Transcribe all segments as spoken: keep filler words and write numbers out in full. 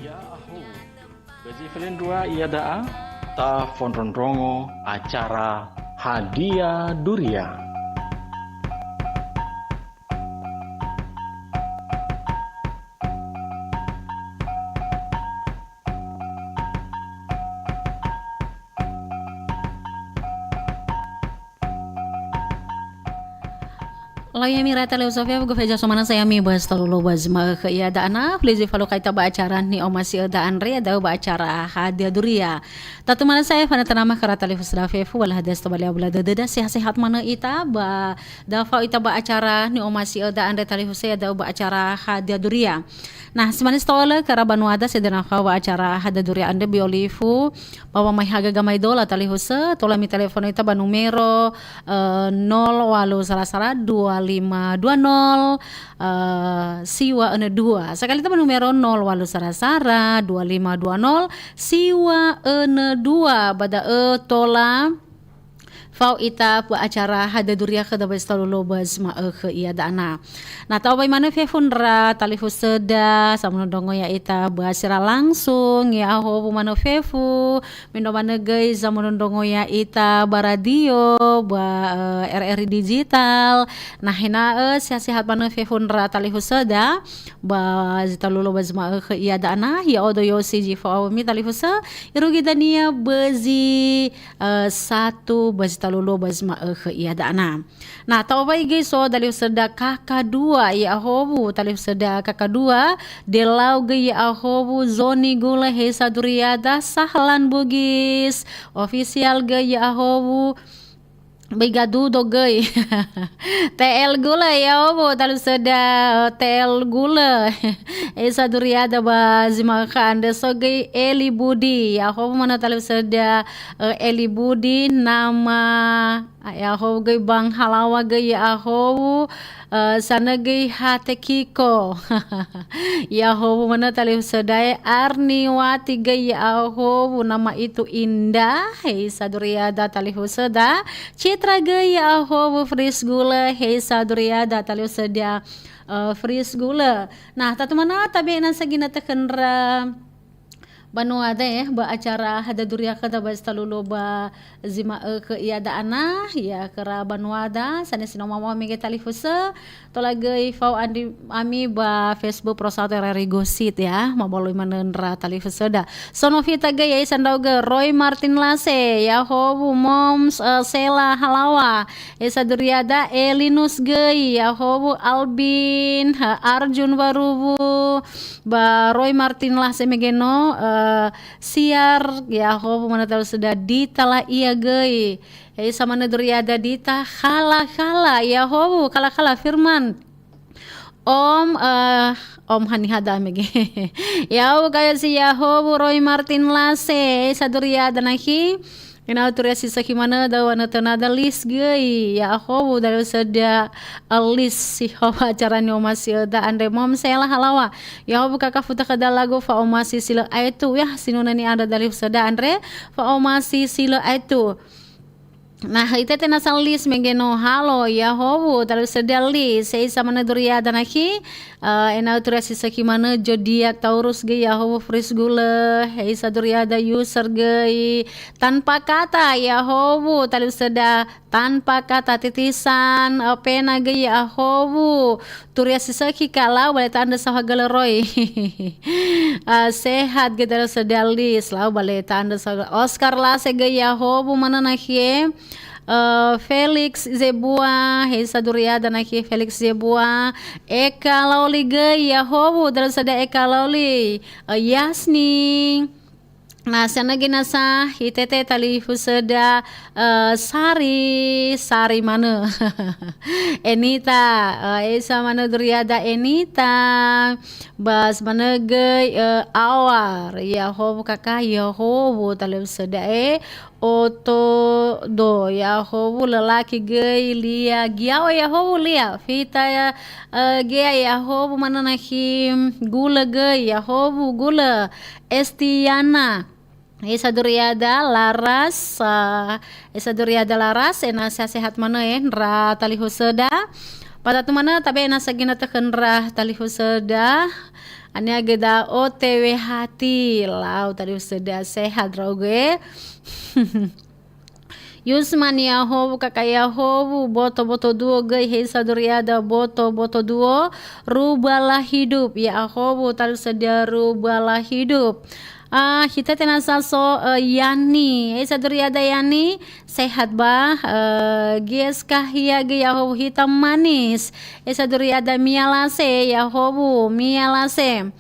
Ya'ahowu. Bözi felendrua iada'a, tafondrondrongo acara Hadia Duria. Lau ya'ami ira talifusö fefu, gofu ejaso manö sa ya'ami ba zi talu lö ba zi ma'ökhö iada'a na, fuli zi falukha ita ba acara ni'omasi'öda andre, da'ö ba acara Hadia Duria. Tatu manö sa ya fanö tanama khöra talifusöda fefu, wa lö hadia si tobali awöla dödöda, sehat-sehat manö ita, ba dafao ita ba acara ni'omasi'öda andre talifusö, da'ö ba acara Hadia Duria. Nah, si manö si to'ölö khöra banuada sedena khöu wa acara Hadia Duria andre bi'o lifu, ba wamai haga gamai dola talifusö, tola mitelefoni ita ba numero, eh, nol walu sara sara dua lima dua nol, eh, siwa önö dua. Sakali ita ba numero nol walu sara sara dua lima dua nol siwa önö dua. Ba da'ö tola fao ita ba acara Hadia Duria khöda ba zi talu lö ba zi ma'ökhö iada'a na. Na ta'obai manö fefu ndra talifusöda, samondrondrongo ya'ita ba siara langsung, ya'ahowu manö fefu, mendrua manö göi zamondrondrongo ya'ita ba radio, ba, eh, R R I Digital. Nah, ena'ö sehat-sehat manö fefu ndra talifusöda, ba zi talu lö ba zi ma'ökhö iada'a na, ya'odo Yosi zi fao awömi talifusö, irugi dania bözi eh, satu ba zi talu lö ba zi ma'ökhö iada'a na. Na ta'obai göi so dalifusöda K K dua, ya'ahowu dalifusöda K K dua, Delau göi ya'ahowu, Zoni Gula, Hesa Duriada, Sahlan Bugis, Official göi ya'ahowu, Böi Gadudo göi. T L Gula, ya'ahowu dalifusöda, eh, T L Gula. Hesa Duriada ba zi ma'ökhö andre so göi Eli Budi. Ya'ahowu manö dalifusöda, eh, Eli Budi, nama, ah, ya'ahowu göi Bang Halawa göi ya'ahowu, eh, sanö göi Hate Kiko. Ya'ahowu manö dalifusöda, eh, Arniwati göi ya'ahowu, nama itu indah, hei saduriada dalifusöda. Citra göi ya'ahowu Fris Gula, hei saduriada dalifusöda, eh, Fris Gula. Nah, tatu manö tabe'e nasa ginötö khö ndra banuada, eh, ba acara Hadia Duria khöda ba zi talu lö ba zi ma'ökhö iada'a na, ya, khöra banuada, sanesi no mama mege talifusö, tola göi fao andi-, ami ba Facebook Pro Satu R R I Gosit, ya, mabaloi manö ndra talifusöda. Sono fita göi, ya, isa ndra'ugö, Roy Martin Lase, ya'ahowu Moms, eh, Sela Halawa, Esa Duriada, Elinus göi, ya'ahowu Albin, ha, Arjun Waruwu, ba Roy Martin Lase mege no, eh, Siar, ya'ahowu manö dalifusöda Dita La'ia göi. Hei samanö Duriada Dita, Khala-khala, ya'ahowu, Khala-khala Firman. Om, eh, Om haniha da mege. Ya'ahowu kayo si ya'ahowu Roy Martin Lase, hei saduriada nakhi. Ena'ö turia si sökhi manö da'ö wa nötönada Lis göi. Ya'ahowu dalifusöda, eh, Lis si hawa acara ni'omasi'öda andre Mom Sela Halawa. Ya'ahowu kaka futa khöda lagu fa'omasi si lö aetu. Yah, sinunö ni'andrö dalifusöda andre fa'omasi si lö aetu. Na höi tete nasa Lis mege no halo, ya'ahowu dalifusöda Lis, hei samanö Duriada nakhi. Eh, ena'ö turia si sökhi manö Jodia Taurus göi ya'ahowu Fris Gula, hei saduriada User göi, Tanpa Kata, ya'ahowu dalifusöda Tanpa Kata, Titisan, eh, Pena göi ya'ahowu. Turia si sökhi ka lau ba le ta'andrö saohagölö Roy. Eh, sehat göi dalifusöda Lis, lau ba le ta'andrö saohagölö. Oscar Lase göi ya'ahowu manö nakhie. Eh, Felix Zebua, hei saduriada nakhi Felix Zebua. Eka Laoli göi, ya'ahowu dalifusöda Eka Laoli. Eh, Yasni. Na sanö göi nasa, hi tete talifusöda, eh, Sari, Sari manö. Enita, eh, hei samanö duriada Enita. Ba samanö göi, eh, Awar, ya'ahowu kaka, ya'ahowu dalifusöda, eh. Oto do, ya'ahowu lölaki göi Lia, Giawa, ya'ahowu Lia, fita ya, eh, Gea, ya'ahowu manö nakhi Gula göi, ya'ahowu Gula, Estiana, hei saduriada Laras, eh, hei saduriada Laras, ena'ö sehat-sehat manö, eh, ndra talifusöda. Ba tatu manö tabe'e nasa ginötö khö ndra talifusöda. Ania geda O T W hati, lau tadi useda sehat raugö. Yusman Yahowu, Kaka Yahowu, boto-boto duo göi, hei saduriada boto-boto duo, rubah la hidup, Yahowu, tadi useda rubah la hidup. Ah, hita tenasa so, eh, Yani. Eh, saduriada Yani, sehat ba? Eh, gies kahia ge Yahowu hitam manis. Eh, saduriada Mialase, Yahowu, Mialase.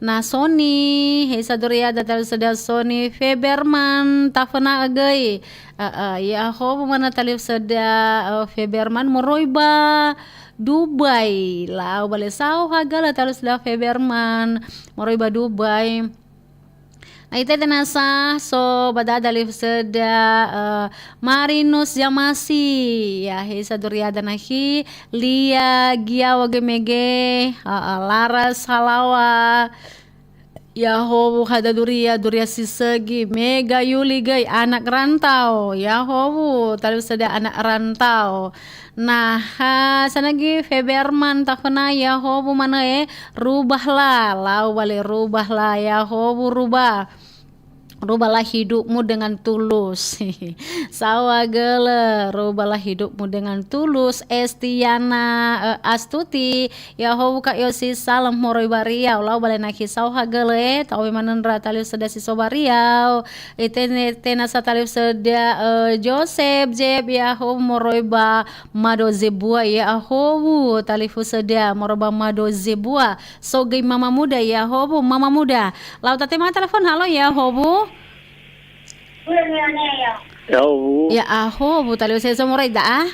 Na Soni, hei saduriada tali useda Soni Feberman, taföna göi. Eh, eh, Yahowu mana tali useda, eh, Feberman moroi ba Dubai. Lau bale saohagö la tali useda Feberman moroi ba Dubai. Na ite tenasa so ba dada li useda, eh, Marinus Jamasi, ya, hei saduriada nahi, Lia Giawa Gemege, eh, eh, Laras Halawa, Yahowu hada duria, duria sisögi, Mega Yuli göi, anak rantau, Yahowu, tali useda anak rantau. Nah, ha, sanagi Feberman taföna Yahowu manö, eh, rubahlah, lau bale rubahlah, Yahowu rubah. Rubahlah hidupmu dengan tulus. Saohagölö, rubahlah hidupmu dengan tulus. Estiana, eh, Astuti, Yahowu Kak Yosi, salam moroi ba Riau. Lau bale nahi saohagölö, eh, taowe manö ndra tali useda si so ba Riau. Itene, tenasa tali useda, eh, Joseph, Jeb, Yahowu moroi ba Mado Zebua, Yahowu, tali useda moroi ba Mado Zebua. So göi Mama Muda, Yahowu, Mama Muda. Lau tatema telepon, halo, Yahowu. Yahowu. Yahowu, tali useda so moroi da'a?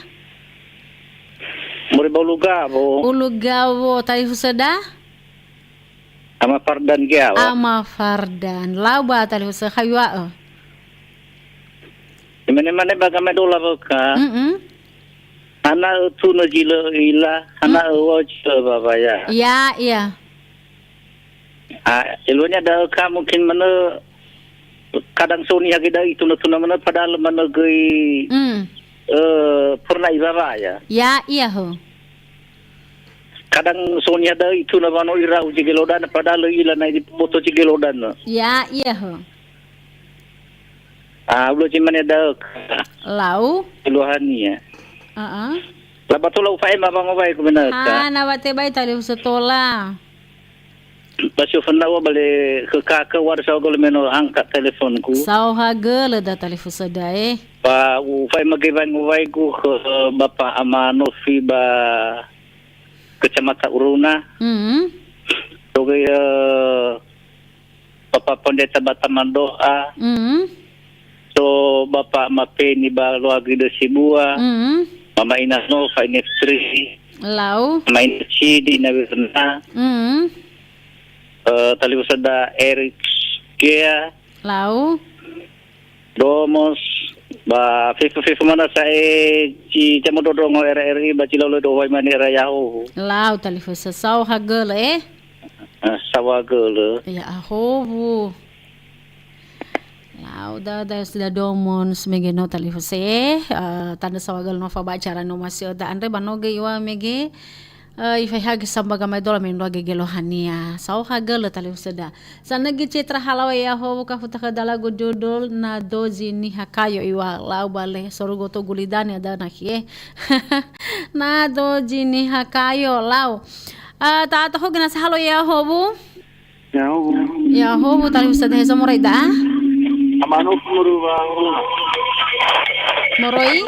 Moroi ba Ulugawo. Ulugawo, tali useda? Ama Fardan Giawa. Ama Fardan. Lau ba tali useda hayua'ö. Imane-mane ba gamaedola wöka. Mm-mm. Hana ötunö zi lö ö'ila, hana Mm. öwö zi lö wawaya. Ya, iya. Ah, eluahania da'ö ka mungkin manö kadang so niha göi da'a itunö-tunö manö padahal manö göi, Mm. eh, pernah iwawaya. Ya, iya, ho. Kadang so niha da'ö itunö wa no ira'u zi gelodanö padahal lö i'ila na iboto zi gelodanö. Ya, iya, ho. Ah, ulo zi mane da'ö ka. Lau? Eluahania. Heeh. Laba tola ufa'ema wangowai ku menaka. Ha, na wa tebai tali usetola. Ba si oföna ua bale khö kakö ua saohagölö me no angkat telefonku. Saohagölö da tali useda, eh. Ba ufa'ema göi wangowaigu khö Bapa Ama Nofi ba Kecamatan Uruna. Mhm. Toge, eh, Bapa Pendeta ba Taman Doa. Mhm. So Bapa Ama Peni ba Loagi Dösibua. Mhm. Mama Ina Nova, Ina Fitri. Lau. Mama Ina Cidi, Ina Wirna. Mhm. Eh, tali useda Eric Gea. Lau. Domos, ba fefu-fefu mana sa'e ci, camo dodrongo R R I, ba ci lau lö dohoi mane era Yahowu. Lau tali useda saohagölö, eh. Eh, saohagölö. Yahowu. Lau da, da, sida domon semege no tali useda, eh, tanda saohagölö no fa ba acara no masio da andre ba no göi ua mege. Eh, ifaihagi samba gamaedola mendrua gegelohania. Saohagölö tali useda. Sanögi Citra Halawa Yahowu ka futa khöda lagu judul Nado Zi Niha Kayo iŵa'ö lau bale sorugo to gulidania da nakhie. Nado Zi Niha Kayo lau. Eh, ta'atohugö nasa halo Yahowu. Yahowu. Yahowu tali useda hezo moroi da'a. Amano kumuru wa uruna. Moroi?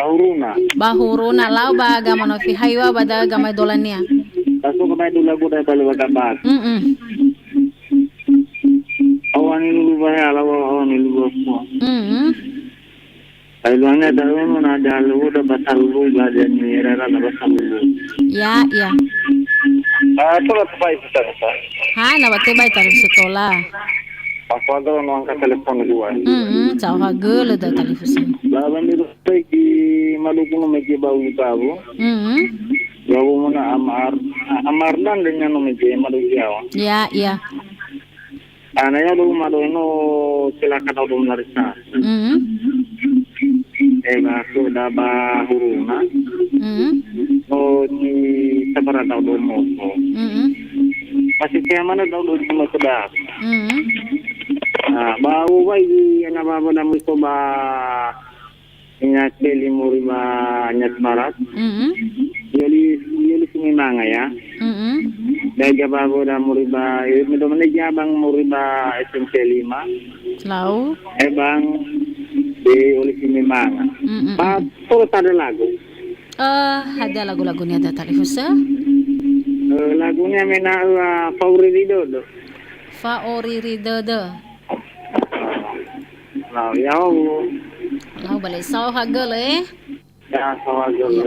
Ahuruna. Bahuruna lau ba gama nofi haiwa ba da gamaedolania. Langsung ke main dulu aku dah balik bakar bak. Mm-mm. Awan ini lupa ya, lawa awan ini lupa semua. Mm-mm. Ailuangi ada unu na ada lu da batalulu ba da ni rara na batalulu. Ya, ya. Ah, tola tebai pesan sa. Ha, na ba tebai tali usetola. Aku ada no angkat telepon dua. Mm-mm, saohagölö da tali usetola. Ba ba mi Baiki maluku no mege bau ibawo. Mhm. Yawo mona amar, amar dan dengan no mege maluku yawo. Ya, ya. Ana ya do mado no celaka tau do narisa. Mhm. Ega so da ba huruna. Mhm. No ni sabara tau do moso. Mhm. Pasti tea mana dau dua ribu lima belas. Mhm. Nah, ba uwai di ana baba dan miko ba Ina Celi muri ba Nyas Barat. Mhm. Yoli, yoli sini manga ya. Mhm. Daja babo dan muri ba, yoli medo mana jabang muri ba S M P lima. Lau. Eh, Bang, di oli sini manga. Mhm. Ba, terus ada lagu. Eh, ada lagu-lagunya ada talifusö? Eh, lagunya mena, eh, Faoriri Dödö. Faoriri Dödö. Lau, ya'ahowu. Lau, bale, saohagölö, eh? Ya, saohagölö.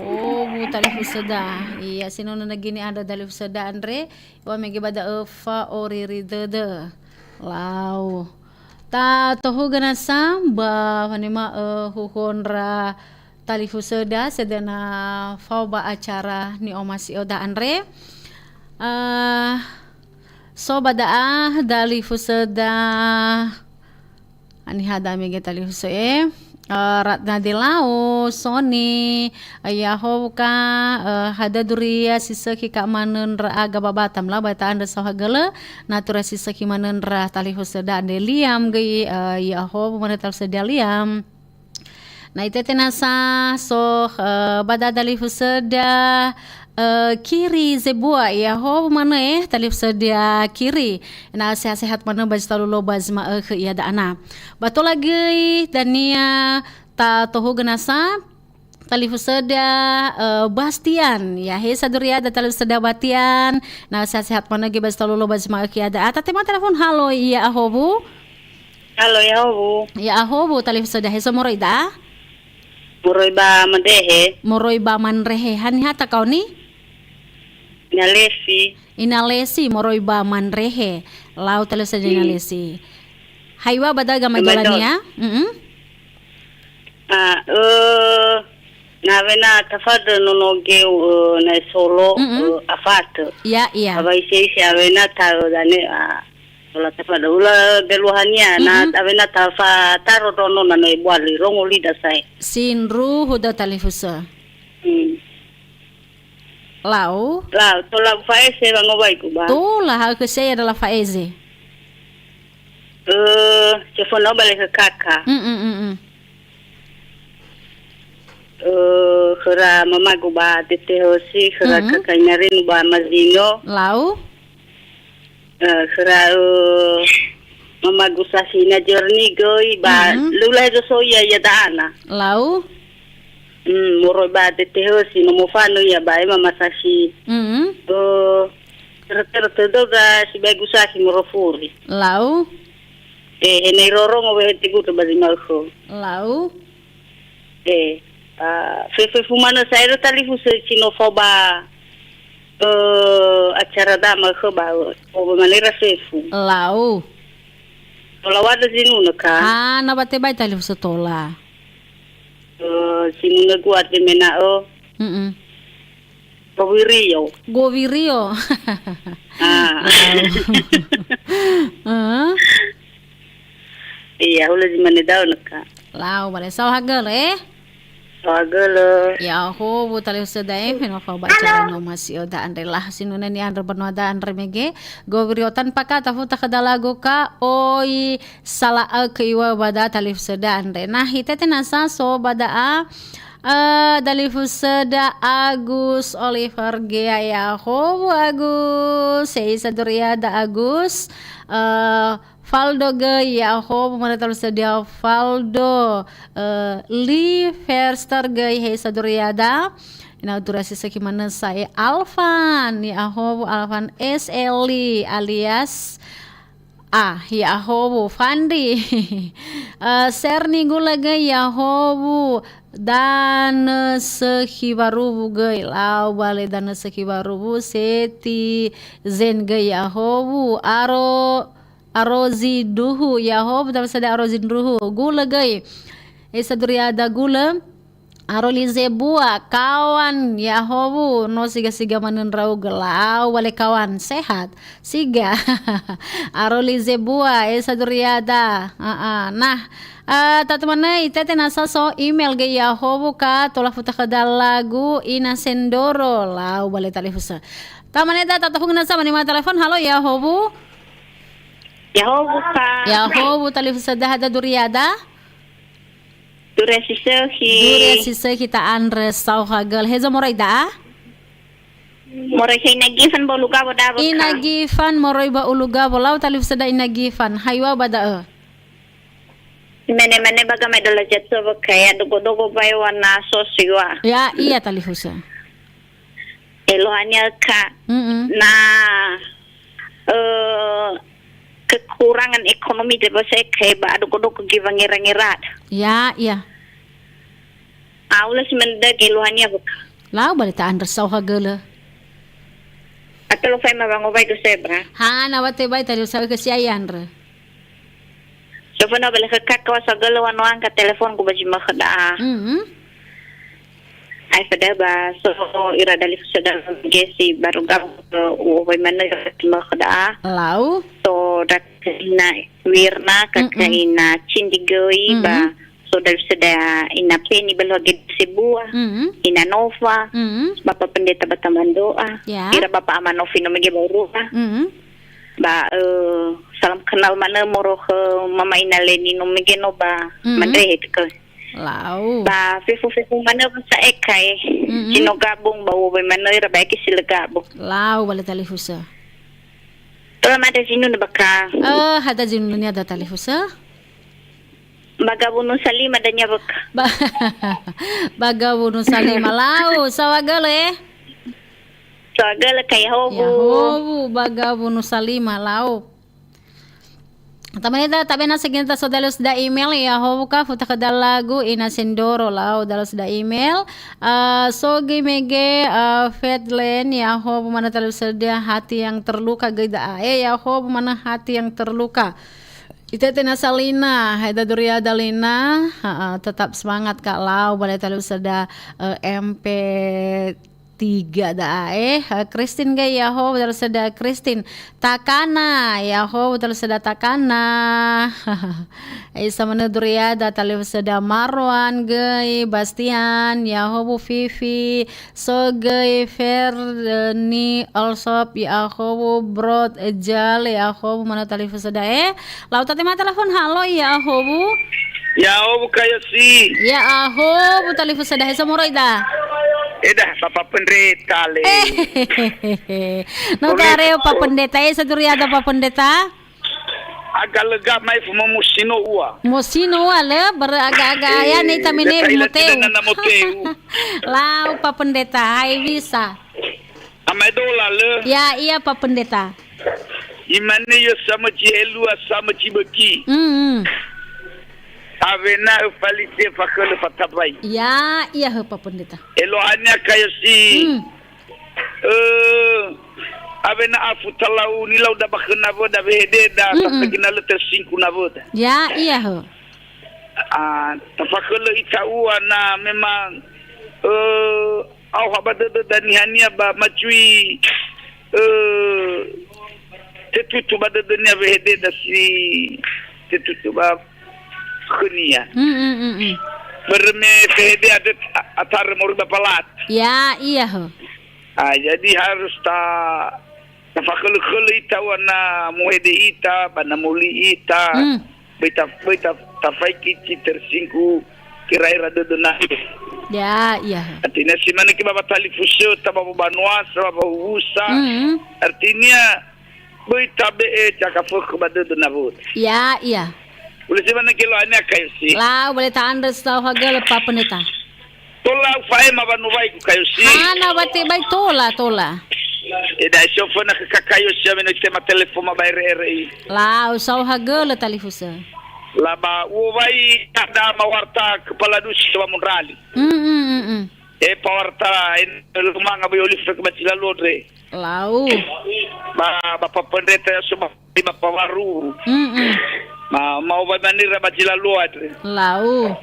Oh, bu talifusöda. Iya, sinunö nagini andrö talifusöda andre. Wa mege ba da'ö Faoriri Dödö. Lau. Tatohugö nasa ba wanema'ö huhuo ndra talifusöda sedena fao ba acara ni'omasi'öda andre. Eh, so ba da'a dalifusöda, haniha da mege talifusö, eh? Eh, Ratna Delao, Soni, eh, ya'ahowu ka, eh, hadia duria si sökhi ka manö ndra'aga ba Batam, la ba ta'andrö saohagölö, na tura si sökhi manö ndra talifusöda andre Liam göi, eh, ya'ahowu manö talifusöda Liam. Na itete nasa so, eh, ba da'a dalifusöda, eh, Kiri Zebua, ya'ahowu manö, eh, talifusöda Kiri. Na sehat-sehat manö ba zi talu lo ba zi ma'ökhö iada'a na. Ba tola göi dania tatohugö nasa talifusöda, eh, Bastian. Ya, he saduriada talifusöda Bastian. Na sehat-sehat manö göi ba zi talu lo ba zi ma'ökhö iada'a. Tatema telepon, halo, ya'ahowu. Halo, ya'ahowu. Ya'ahowu, talifusöda, he so moroi da'a? Moroi ba Mandrehe. Moroi ba Mandrehe. Haniha takaoni? Ina Lesi. Ina Lesi, moroi ba Mandrehe. Lau talifusöda Ina Hmm. Lesi. Haiwa ba da'a gamaedola Gamaedola. nia? Mm-mm. Ah, eh, na awena tafadö nono geu, eh, na solo, Mm-mm. eh, afa'atö. Ya, ya. Awa ise-ise awena ta'ö dane, ah, Tola tafada ula beluahania, na Mm-mm. awena tafataro dono na noi buali, rongo lida sae. Sindruhu da talifusö. Hmm. Lau? Lau, tola ufa'eze wangowaigu ba. Tola, ha'ö khö saya adalah fa'eze. Eh, cefona bale ke kaka. Mm, mm, mm, mm. Eh, khöra mamagu ba Tete Hosi, khöra Mhm. kaka Inarinu ba Mazino. Lau? Eh, khöra, eh, mamagu sasi na Jerni göi ba Mhm. lula hezo so ia ia da'ana. Lau? Hmm, moroi ba Tete Hosi, no mofanö ia ba ema masasi. Mhm. Eh, tere-tere tödö ga si baegu sasi morofuri. Lau? Eh, henai rorongo wehe tegudo ba zi ma'ökhö. Lau? Eh, ah, fefu-fefu manö sa'ae talifusö si no fao ba, eh, acara dama khö ba, eh, o manera fefu. Lau. Tola wada zinunö ka? Ah, na ba tebai talifusö tola. Eh, zinunö gua de mena'ö. Mm-mm. Gowirio. Gowirio. Ah. Lau. Heeh. Iya, hulö zi mane daun ka. Lau, bale saohagölö, eh? Saohagölö. Ya'ahowu talifusöda, eh, fenofa ba acara no masi'öda andre lah sinunö ni'andrö banua da andre mege. Gowirio tanpa kata futa khöda lagu ka, oi sala'ökö iŵa'ö ba da'a talifusöda andre. Nah, itete nasa so ba da'a, eh, dalifusöda Agus Oliver Gea, ya'ahowu Agus, heisa duriada Agus, eh, Faldo göi, ya'ahowu manö talifusöda Faldo, eh, Li Verster göi, heisa duriada, ina durasi sökhi manö sa'ae Alfan, ya'ahowu Alfan S L I alias Ah, ya'ahowu, Fandi. Eh, Serni gula göi, ya'ahowu, Danö Sökhi Waruwu göi, lau bale Danö Sökhi Waruwu, Seti Zen göi, ya'ahowu, Aro, Arozi Duhu, ya'ahowu, Danö Sökhi Arozi Duhu, gula göi. Esa duriada gula. Aroli Zebua, kawan, ya'ahowu, no siga-siga manö ndra'ugö, lau bale kawan, sehat, siga. Aroli Zebua, esa duriada. Heeh. Nah, eh, tatu manö itete nasa so email göi ya'ahowu ka, tola futa khöda lagu, Ina Sendoro, lau bale talifusö. Tamane da tatohungu nasa mane ma telepon. Halo, ya howu. Ya howu, Kak. Ya howu, talifusöda, hadia duriada? Duriada si sökhi. Duriada si sökhi ta'andrö saohagölö. Hezo moroi da'a? Moroi khö Ina Gifan ba Ulugawo da'a, Kak. Ina Gifan moroi ba Ulugawo. Lau talifusöda Ina Gifan. Hayu ba da'ö. Mane-mane ba gamaedola jatuh ba kaya dogo-dogo ba ewa na so siwa. Ya, iya talifusö. Eluahania, Kak. Mm-mm. Na, eh, kekurangan ekonomi de ba saya kayak ba dogo-dogo gi wangera-ngera. Ya, iya. Aula si mendagi eluahania, Kak. Lau bale ta'andrö saohagölö. Atau lo fai ma wango bai tu sebra. Hana wate bai tadi usaha ke si ayandrö. Coba no bale khö Kak wa saohagölö wa no angkat teleponku ba zi mökhö da'a. Mhm. Ai fada ba so ira dalifusöda gesi baru gabung ke uwo wai manö zi mökhö da'a. Lau. So da Ina Wirna, Kak, mm-mm, Ina Cindi göi, mm-mm, ba so dalifusöda Ina Peni ba luhage sebua, mm-mm, Ina Nova, mm-mm, Bapa Pendeta ba Tamandoa, ya, ira Bapa Ama Novi no mege ba urua. Mm-mm. Ba, eh, salam kenal manö moro khö Mama Ina Leni no mege no ba, mm-mm, Mandrehe teke. Lau. Ba fefu-fefu manö ba sa'e kae. Mm-mm. Si no gabung ba uwo manö ira ba eke si lö gabung. Lau bale talifusö. Tola mada zinunu baka. Eh, hadia zinunu niada talifusö? Ba gabunu salima dania baka. Ba, ba gabunu salima. Lau, saohagölö, eh? Saohagölö, Kak, ya howu. Ya howu, ba gabunu salima, lau. Tamane da, tabe na segini ta so dalus da email, ya howu, Kak, futa khö dalagu, Ina Sendoro, lau, dalus da email. Eh, so göi mege, eh, Fedlen, ya howu, mana talifusöda hati yang terluka göi da'a. Eh, ya howu, mana hati yang terluka. Itete nasa Lina, hadia duriada Lina. Heeh, tetap semangat, Kak, lau, bale talifusöda, eh, M P tiga da'a, eh. Eh, Christine göi, ya howu, talifusöda Christine. Takana, ya howu, talifusöda Takana. Isa manö duriada, talifusöda Marwan göi, Bastian, ya howu, Vivi, so göi Ferni Olsop, ya howu, Brot Jal, ya howu, mana talifusöda, eh. Lau tatema telepon, halo, ya howu. Ya howu, Kak Yosi. Ya howu, talifusöda, hezo moroi da. Eda, Bapak Pendeta le. Eh, no tareo Pak Pendeta, eh, sa duriada Pak Pendeta. Aga lega mai fu mo musino ua. Musino ua le, ber aga-aga, eh, ya, ne tamene moteu. Lau Pak Pendeta, hai bisa. Amaedola lö. Ya, iya, Pak Pendeta. Imane yo sama ci elua sama ci beki. Mm-mm. Awena öfalise fakhölö fatabai. Ya, iya hö, Pak Pendeta. Eluahania kayo si. Mm. Eh, awena afu talau nilau da bakhö nawöda wehededa, mm-mm, sasagina lö tersingku nawöda. Ya, iya hö. Ah, tafakhölö ita ua na memang, eh, aoha ba dödö danihania ba majui, eh, tetutu ba dödönia wehededa si tetutu ba khönia. Mm, mm, mm, mm. Börö me fehede ada a-, atarö moroi ba palat. Ya, iya, ho. Ah, jadi harus ta-, tafakhölö-khölö ita ua na muhede ita, ba na moli ita. Mm. Böi ta-, böi ta-, tafaiki ci tersingku kira-kira dödö nasi. Ya, iya. Artinya si manö ki ba, ba talifusöta, ba, ba banua sa, ba, ba huhusa. Mm. Artinya, böi tabe'e caka fökhö ba dödö nawöda. Ya, iya. Ulö si manö ki lo ania kayo si. Lau, boleh ta'andrö saohagölö Pak Pendeta. Tola ufa'ema wanuwaigu kayo si. Hana wa tebai tola, tola. Eda, so föna ke kakayo si ameno tema telefon ma ba R R I. Lau, saohagölö talifusö. Laba uwai ada mawarta kepala dusi wa mundrali. Mm, mm, mm, mm. E pawarta en lumanga böi olive ke ba Cilalodre. Lau. Ba, Bapak Pendeta ya so ba, Bapak Waru. Mm, mm. Ma, mau ba manira ba Cilalodre. Lau.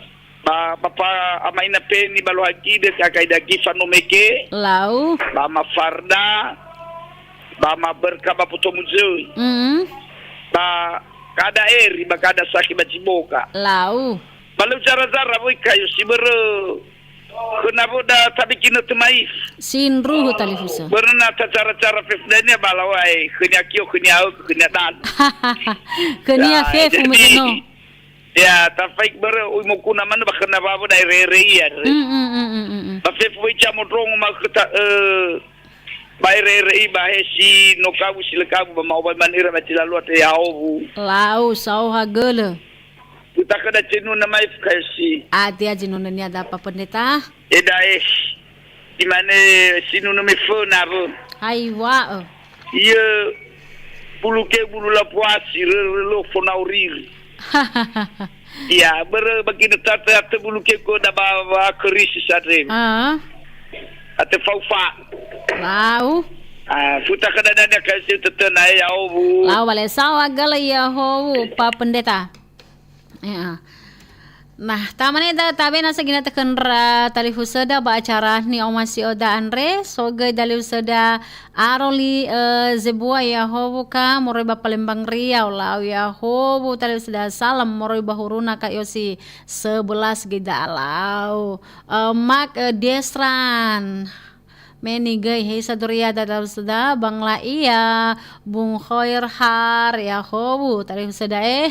Ba, Bapak Ama Ina Peni ba Lohagide, Kaka Ida Gifa no mege. Lau. Ba Ama Farda. Ba Ama Berka ba Poto Muzöi. Mm. Ba kada Eri, ba kada Saki ba Ciboga. Lau. Ba lö zara-zara wöi kayo si börö Khöna wöda tabe ginötö mai. Sindruhu talifusö. Börö na tacara-cara fefu dania ba lawai, khönia kio, khönia aö, khönia dan. Khönia fefu jadi, mege no. Ya, tafaik börö ui mokuna manö ba khöna wawo da ere-ere ia. Mm, mm, mm, mm, mm, mm. Ba fefu wei ca mondrongo ma khöta, eh, ba ere-ere i ba he si no kawu si lö kawu ba ma'obai manira ma tilalua te yaowu. Lau, saoha gölö. Uta kada cenuna mai fukasi. Adia zinunania da Pak Pendeta. Eda eh. Imane sinunu me föna wö. Aiwa, eh. Iya bulu ke bulu lapuasi, rö-, rö-, lo fona oriri. Ya, börö bagi neta te ate bulu ke ko da ba, ba krisis ate. Ah. Ate faufa. Lau. Ah, futa kada dania kasi tetena ya obu. Lau bale sawa gala ya ho, Pak Pendeta. Ya. Nah, tamane da tabena segina tekönra talifusöda ba acara ni'omasi'öda andre, sogöi talifusöda Aroli, eh, Zebua Yahowu ka, moroi ba Palembang Riau, lau Yahowu, talifusöda salam, moroi ba huruna ka Yosi sebelas geda lau. Eh, Mak, eh, Desran. Meni göi, hei saduriada talifusöda, Bang Laia, Bung Khoir Har, Yahowu, talifusöda, eh.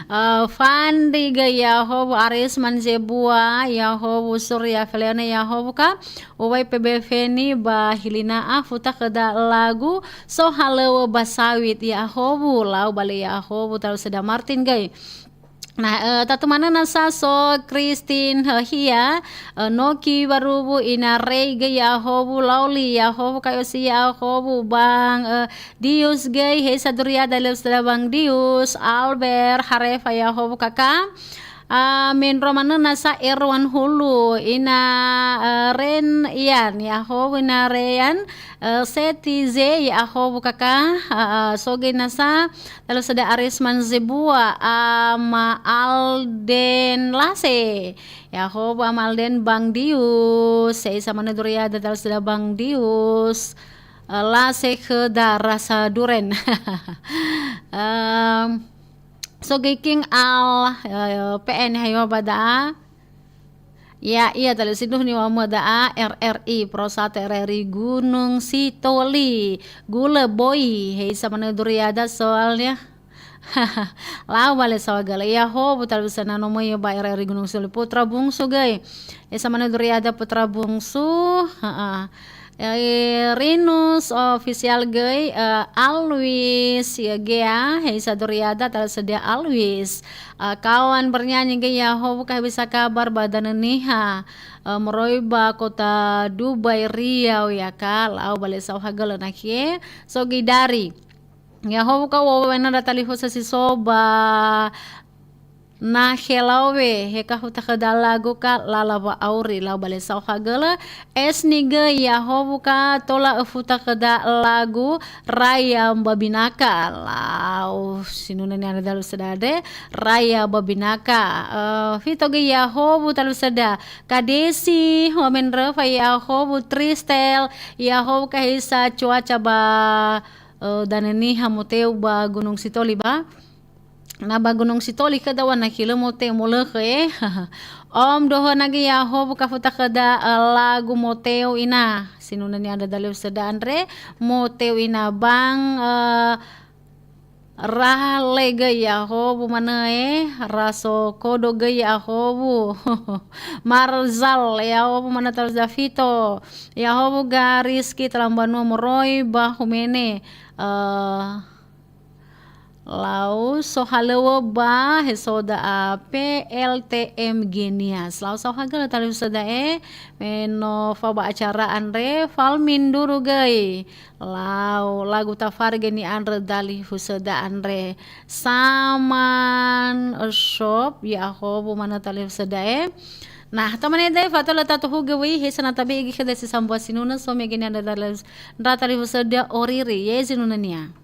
Eh, Fandi göi, Yahowu, Aris Manzebua, Yahowu, Surya Feleone, Yahowu ka, Uwai P B Feni ba hilina afu takhöda lagu, Sohalöŵö ba Sawit, Yahowu, lau bale Yahowu, talifusöda Martin göi. Nah, eh, tatu manö nasa so Christine, eh, hia, eh, Noki Barubu, Ina Rei göi Yahowu, Lauli Yahowu, Kayosi Yahowu, Bang, eh, Dius göi, hei saduriada lö sada Bang Dius, Albert, Harefa Yahowu, Kaka. Ah, mendro manö nasa Erwan Hulu, Ina, eh, Ren Ian, Yahowu, Ina Rean, eh, Seti Ze, Yahowu, Kaka. Ah, ah, sogöi nasa, Talifusöda Aris Manzebua, Ama Alden Lase. Yahowu Ama Alden Bang Dius. Seisa manö duriada talifusöda Bang Dius. Eh, Lase khöda rasa duren. Em, sogöi King Al, eh, P N hayo bada. Ya, iya, talifusöda niŵa'ö da'a R R I, Pro satu R R I Gunung Sitoli. Gulö boi, hei sa manö duriada soalnya. Lau bale sawa gala. Yahowu talifusöda nomöi ba R R I Gunung Sitoli Putra Bungsu göi. Hei sa manö duriada Putra Bungsu, heeh. Eh, Rinus Official göi, eh, Alwis, ya, Gea, hei sa duriada talifusöda Alwis. Eh, kawan bernyanyi göi Yahowu ka bisa kabar ba Danö Niha, eh, moroi ba kota Dubai Riau ya ka, lau bale saoha gölö nakhie, so göi dari. Yahowu ka uŵa'ö wena da talifusö si so ba Nahe lawe, he ka futa khöda lagu ka lala wa'auri lau bale saoha gölö, esni göi Yahowu ka tola öfuta khöda lagu Raya Babinaka. Lau sinunö ni'andrö talifusöda andre, Raya Babinaka. Eh, fito göi Yahowu talifusöda, Kadesi, Wamendröfa Yahowu, Tristel, Yahowu ka hisa cuaca ba, eh, Danö Niha moteu ba Gunung Sitoli ba. Na ba Gunung Sitoli khöda wana khilö moteu molökhö, eh. Om dohö nagi Yahowu ka futa khöda, eh, lagu moteu ina. Sinunö ni'andrö talifusöda andre, moteu ina Bang, eh, Rale göi Yahowu manö, eh. Raso Kodo göi Yahowu. Marzal Yahowu manö talifusöda fito. Yahowu ga Rizky Talambanua moroi ba Humene. Eh, Lau sohalöŵö ba he soda a P L T M Genius. Lau saoha gölö talifusöda e, me no fa ba acara andre, fal minduru göi. Lau lagu tafari göi ni'andrö talifusöda andre. Saman Shop, Yahowu manö talifusöda e. Nah, tamane dai fa tölö tatuhu göi, he sana tabe igi khöda si sambua sinunö, so mege ni'andrö talifus-, ndra talifusöda oriri, ye sinunönia.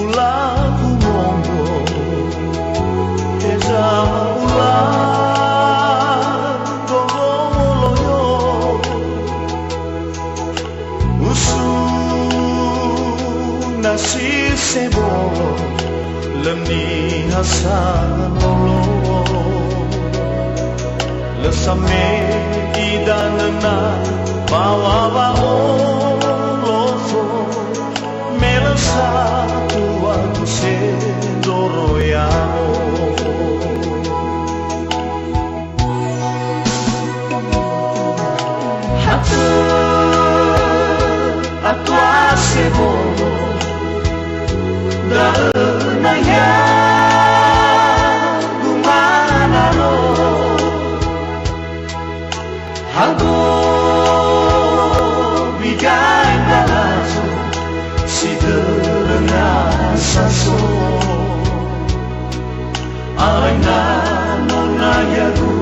Ula fu mongo, heza ula gowoloyo. Usuna si sebolo, lö niha sanolo. Lö same'e idanöna ba wa wa'olofo, me lö satua gu sendroro ya'o. Hatö atua sebolo, da'ö nahia gumanaro. Hago bigai balazo, si dörö nasa so. Alaina nona yagu,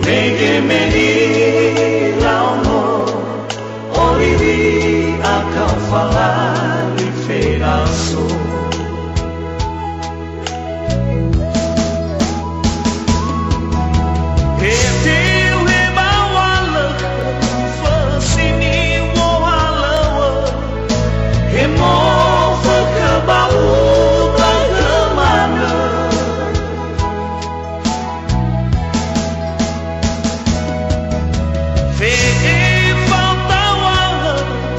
mege me iraono, oriri akau falali fe'aso. Heteu he bawalö, ufösi niwohalöŵö, he mofökhö ba uta gö manö. Fe'e fao taŵa'ö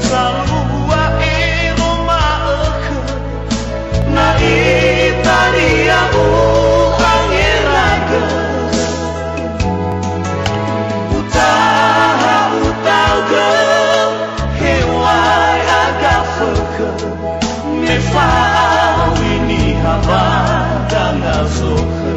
zalua ero ma'ökhö, na itaria u'angeragö. Utaha utaugö, hew̃a'ae agafökhö, me fa'auri niha ba danga zokhö.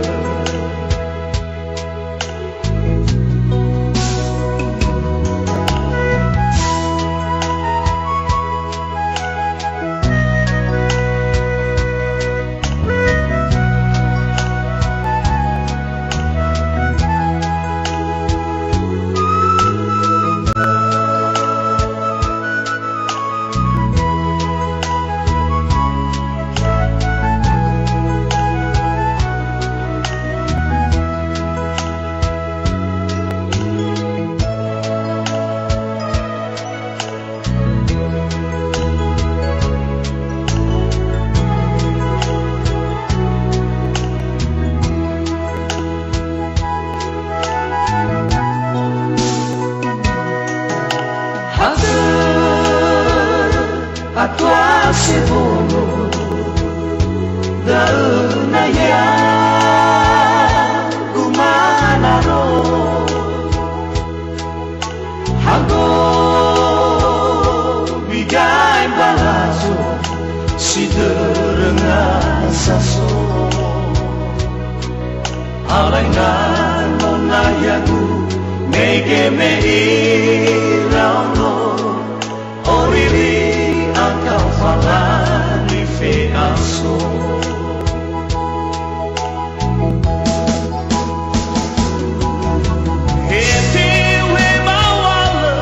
Hatö atua sebolo, da'ö nahia gumanaro. Hago bigai balazo, si dörö nasa so. Alaina nona yagu, mege me iraono, oriri akau falali fe'aso. Heteu he bawalö,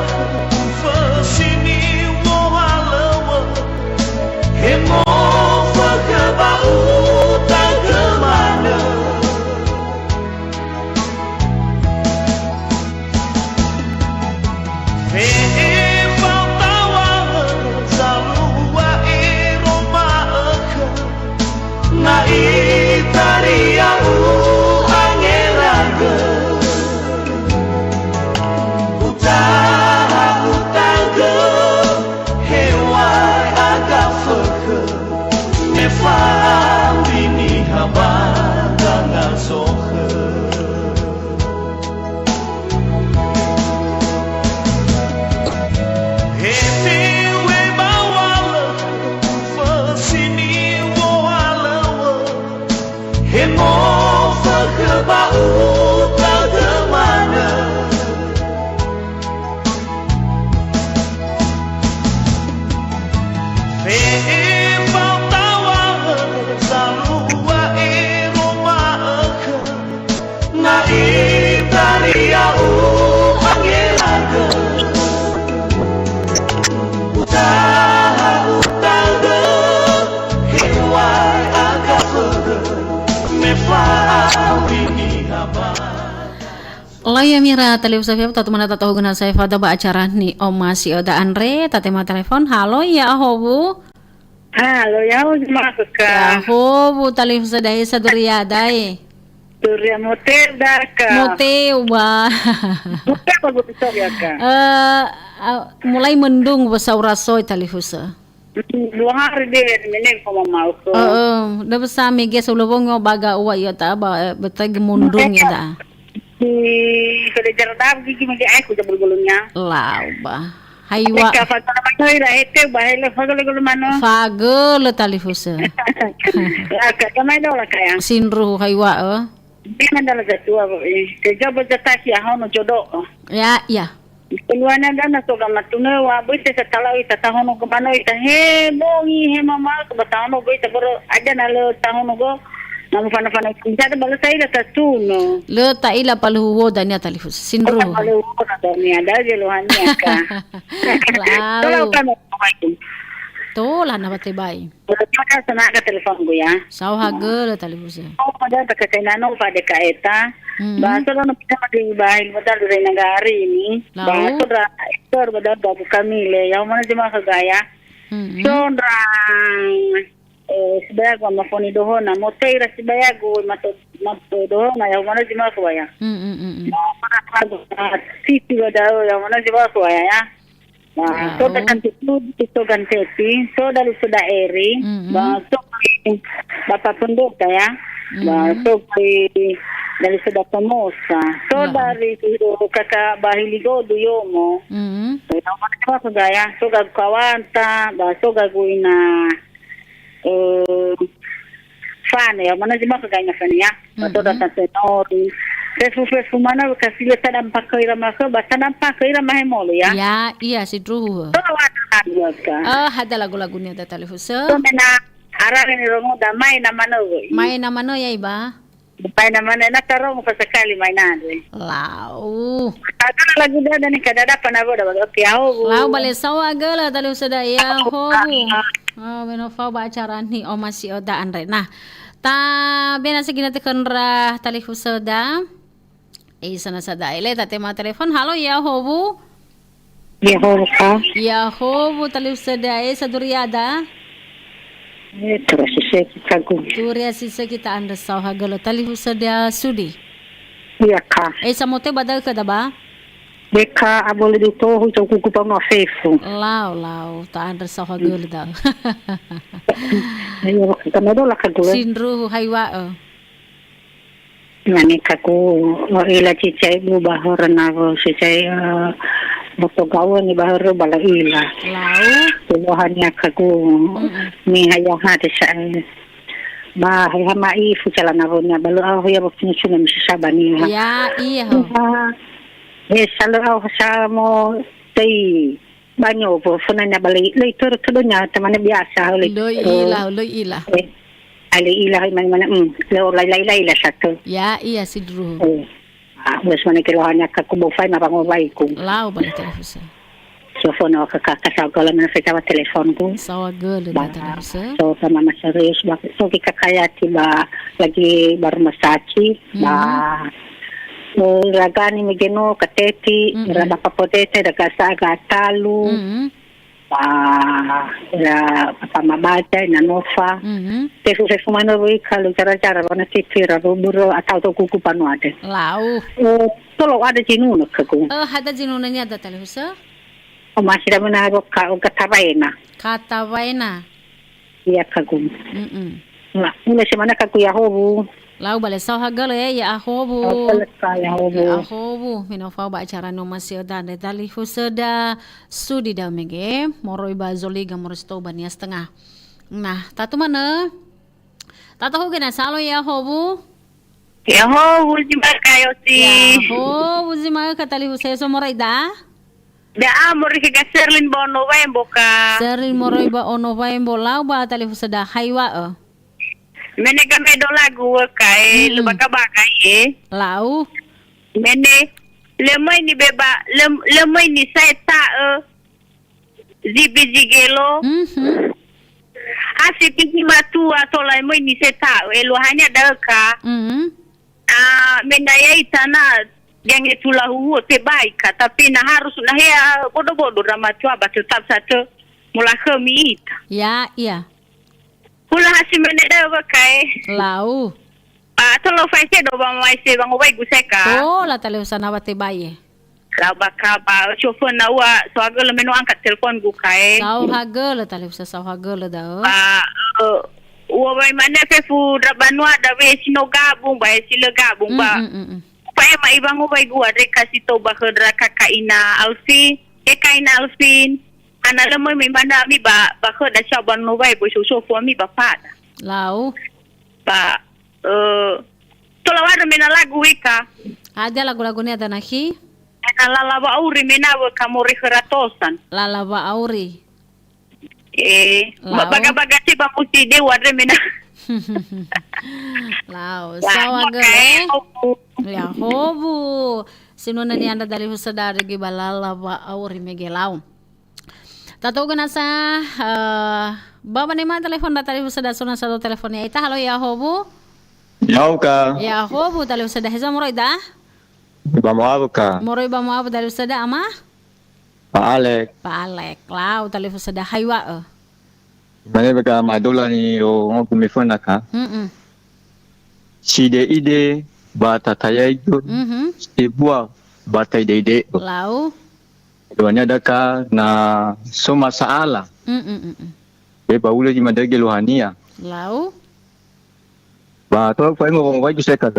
ufösi niwohalöŵö, he mofökhö ba uta gö manö. Fe'e fao taŵa'ö zalua ero ma'ökhö, na itaria u'angeragö. Utaha utaugö, hew̃a'ae agafökhö, me fa'auri niha ba danga zokhö. Heteu he bawalö, ufösi niwohalöŵö, he mofökhö ba uta gö manö. Fe'e fao taŵa'ö zalua ero ma'ökhö, na itaria u'angeragö. Utaha uta Lau ya'ami ira talifusö fefu, tatumana tatohugö nasa fada ba acara ni'omasi öda andre, tatema telefon. Halo, ya'ahowu. Halo, ya'ahowu, Zima, Kaka. Ya'ahowu, talifusö dae, saduriada, e. Suria moteu da, Ka. Moteu, ba. Moteu, ba, moteu, ya, Ka. Eh, a, mulai mendung, ba saura soi, talifusö. Hmm, dua hari deh, mendung, sama mau, Ka. Heeh, da besa mege solo wongo baga ua, ya, ta, ba, eh, betagi mendung, ya, ta. Di kode jaradab gigi mege ai ku jabul-bulungnya. Lau, ba. Haiwa. Ka fagölö manö ira hete ba hele fagölö-gölö manö. Fagölö talifusö. Aka, kamai dola kaya. Sindruhu haiwa, eh. Dia mandala jatua, eh. Te jabo jataki ahono jodo. Ya, ya. Keluarnya dana soga matunö wa bete satalau ita tahono go manö ita he bongi he mama ba tahono go ita boro aja na lö tahono go. Na mufana-fana ita ba lö taila tatunö. Lö taila paluhu woda nia talifusö. Sindruhu. Paluhu woda nia da je lohania ka. Lau. Tola uka mo mai. Tola na batebai. Terima kasih, na ke teleponku ya. Saohagölö talifusö. Oh, pada tak kena no pada ka eta. Mhm. Ba so no kita di ba hil modal dari negara ini. Lau. Ba so da ekor pada babu kami le. Ya mana jemaah ke gaya. Mhm. So ndra, eh, sibayagu ama foni dohona. Motei ra sibayagu mato, mato dohona. Ya mana jemaah ke ya. Mhm, mhm, mhm. Ba so da lagu, ah, siti wadau. Ya mana jemaah ke ya. Ba, so da Kantiti, so Ganteti, so da Lusu da Eri, mhm, ba, so Bapa Pendeta ya, ba, mhm, so da Lusu da Tomosa, so da Ri-, Kaka Bahiligodu Yomo, mhm, so da Mana Jawa so da ya, so ga Kawanta, ba, so ga Guina, eh, Fane, ya, mana zi maka gainya Fane, ya. Atau datang senori. Fefu-fefu mana bekas ile tadampa ke ira maka, ba tadampa ke ira mahe molu, ya. Ya, iya, sindruhu. So, wa, ta, dua, ka. Eh, ada lagu-lagunya ada talifusö. So, mena, arare ni rongo damai na mana, woi. Mai na mana, ya, Iba? Mai na mana, na tarong pasakali mai na, deh. Lau. Ada lagu dada ni kada dapat na boda, oke, au. Lau bale sawa gala talifusö da ya ho. Ah, meno fao ba acara ni'omasi öda andre. Nah, ta bena segina tekönra talifusö da. Eh, sana sada ele ta tema telepon. Halo, ya howu. Ya howu, Ka. Ya howu talifusö da, eh, saduriada. Eh, terus saya kita gu. Turia sisa kita andre saohagölö talifusö da Sudi. Iya, Ka. Eh, samote ba da'ö, Ka, da ba? Deka abole di tohu, ita kuku pama fefu. Lau, lau, ta'andrö saohagölö da'ö. Ayo, kamadola ka gula. Sindruhu, haiwa'ö. Nani kaku, wa ila cicai bu bahor nawo cicai, eh, boto gaul ni bahor bala ila. Lau. Tubuhannya kaku, mm-mm, ni hayaha desa, eh. Ba, he hama'i fu calana wona, ba lö aho ya waktu cuma misi sabani ha. Ya, iya ho. Ba, he salö aho samo tei banyo bo fona nya ba lei, lei toro todo nya tamane biasa ho lei. Loi ila, loi ila. Eh, ale ila hai mana mana, mm, leo lai lai lai la satu. Ya, iya sindruhu. Eh. Ah, wes mana kilo hanya ka kubo fai ma bango bai ku. Lau bale talifusö. So fona ka ka ka sa gola mana feta wa telefonku. Saohagölö ba, da talifusö. So sama ma serius ba. So ki kakayati ba lagi ba rumah sakit ba. Mhm. So ragani megeno kateti, mhm, ra ba papotete da gasa gatalu. Mhm. Ba, ya, papa mabaca, ina nofa. Mhm. Tefu-tefu mana woi kalu cara-cara, wana titi, ra buburo, atau to kuku panuade. Lau. Eh, tolo ada jinuna kaku. Eh, ada jinuna ni ada talifusö? Oh, masih ada mana ro ka, oh, katabaena. Katabaena. Iya, kagu. Mm-mm. Nah, mulai semana kagu ya howu. Lau bale saohagölö ya, ya ahowu. Saohagölö ka ya howu. Ya ahowu, meno fao ba acara ni'omasi öda andre talifusö da Sudi da mege, moroi ba Zoliga moroi Sitoba nia setengah. Nah, tatu manö. Tatu huge na salo ya howu. Ya howu, Zima Ka Yosi. Ya howu, Zima Ka talifusö so moroi da. Da a moroi ke ga Serlin ba ono waembo ka. Serlin moroi ba ono waembo lau ba talifusö da haiwa'ö. Mene ga medo lagu ka e, mm-mm, lu baka-baka ye. Lau. Mene, le möi ni beba, le, le möi ni sae ta'ö. Zibi zigelo. Mhm. Asi tiki matua tola möi ni se ta'ö, eluahanya da'ö ka. Mhm. Ah, mendayai tana Genge tula huhuo tebai ka, tapi na harus na hea bodo-bodo drama tua ba tetap satu mula khömi ita. Ya, iya. Hula hasi mene deu ba kae. Lau. Ah, tolo faise do ba maise ba ngobai guseka. Oh, la tale usana wa tebai e. Lau ba ka ba chauffeur na ua soagö le meno angkat telepon gu kae. Sau hagö le tale usa sau hagö le da'ö. Ba, eh, ua bai mane fefu dra banua da we si no gabung ba si le gabung ba. Mm, mm, mm, mm. Pae ma ibango bai gua re kasi to ba khödra kaka ina Alfi. E kaina Alfin. Ana le moi mai mana ami ba, ba khöda sa ba no bai bo so so fu ami ba pada. Lau. Ba, eh, tola wada mena lagu wika. Ada lagu-lagunya ada nahi. Ena lala wa auri mena wa kamore kheratosan. Lala wa auri. Eh, ba-, Lau. Baga-baga si ba musi de wada mena. Lau, Lau, sawa oke, gele. Oke. Ya hobu. Sinuna ni anda dari husada regi ba lala wa auri mege lau. Tatou gena sa, eh, ba bane ma telepon da tali husada sona satu telepon ya. Ita, halo, ya hobu. Yau ka. Ya hobu tali husada heza moroi da? Ba moabu ka. Moroi ba moabu tali husada ama? Pa Alek. Pa Alek. Lau tali husada haiwa e. Mane baka madola ni o ngoku mefona ka. Mm-mm. Side ide ba tatayai do. Mhm. Side bua ba taide ide. Lau. Doanya daka na so masalah. Mm, mm, mm, mm. Be ba ule di madege lohania. Lau. Ba to fa ngo wai bisa ka.